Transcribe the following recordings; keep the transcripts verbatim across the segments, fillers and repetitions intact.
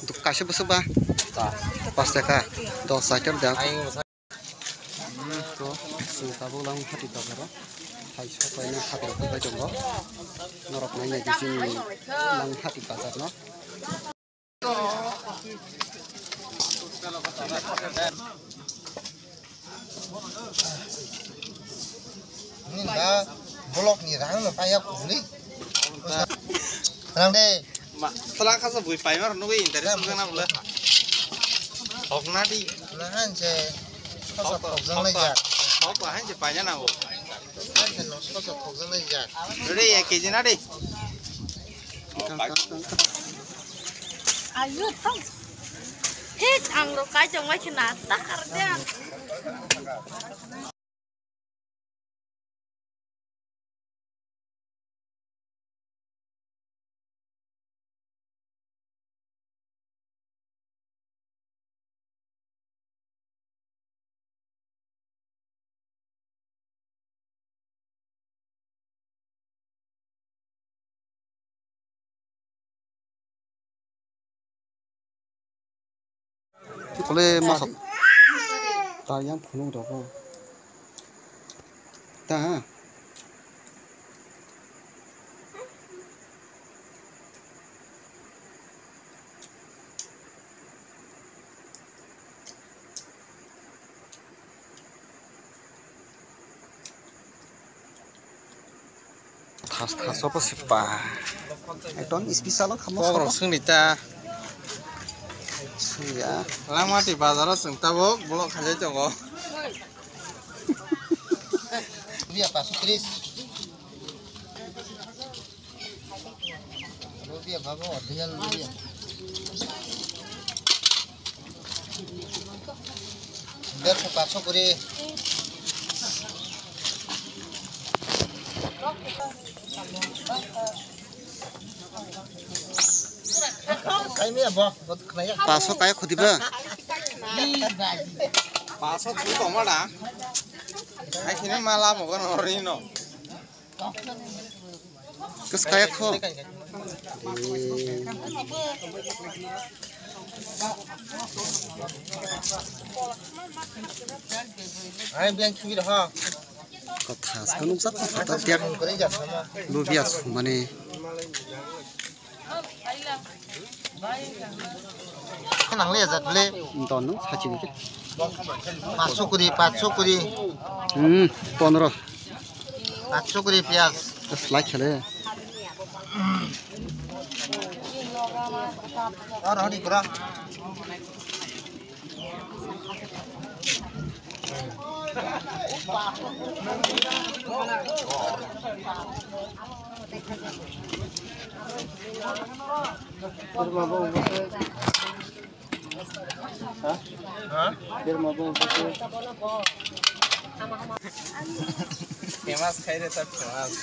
Duk kaisa bwswk ba? Pas taka. Dos taka da. Hmm, to, chwng tabuk lang hati bazaro. Hai sok kaina hati rok bai tongo. Norok nai nai di chini lang hati bazar no. Nini ba block ni rang no paya kubuli. Rang de. Ma, tala khasa bui paimar nugui interest nugana bole. Hok na di. Na hanse. Khasa hok, hok jang lai ja. Hok ba hanse paina na bo. Hanse no khasa hok jang lai ja. Re ek kg na de. Ayo, tang. Hit, ang ro kai jong wai khna ta kar de. Kole masa ta yang phunuk rok ta. Thas thas o bw se pa. Ekdom special o khamo. Kok rok song ni ta. Song ya. Langmati bazar o chwng tabuk block khailai tongo. Dia pasuk tris. Lumpia babo, original lumpia. Dersho, paso kuri. Paso kaya khudi ba? Paso tu tongma da. Ai sini mala mogon orni no. Kas kaya kho. Ai biang khibi ha. Ko thas ko nukjak ko phatar tiak. Lumpia sumani. Nang le jat le. Don nung sachi ni. Paso kuri, paso kuri. Hmm, pondro. Paso kuri piyaj. Slide khele. Or hadi kura. Famous khai re ta famous.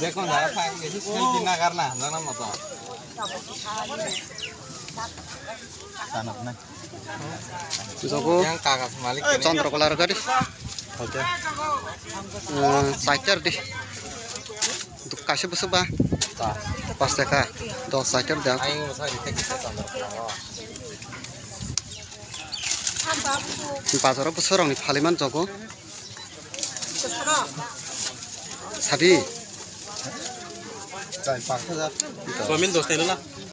Dekho na, thang, esi selfie na karna, jana moto. Sana na. Jogo. Yang kakas malik ini. Chandra Kolar gari. Oke. Eh, cycle di. Duk kaisa bwswk ba? Pas taka. Dos cycle da. Aing masa di tek kita Chandra Kolar. Bazaro bwswk rokni phaliman jogo. Sadi. Somin dos taino na.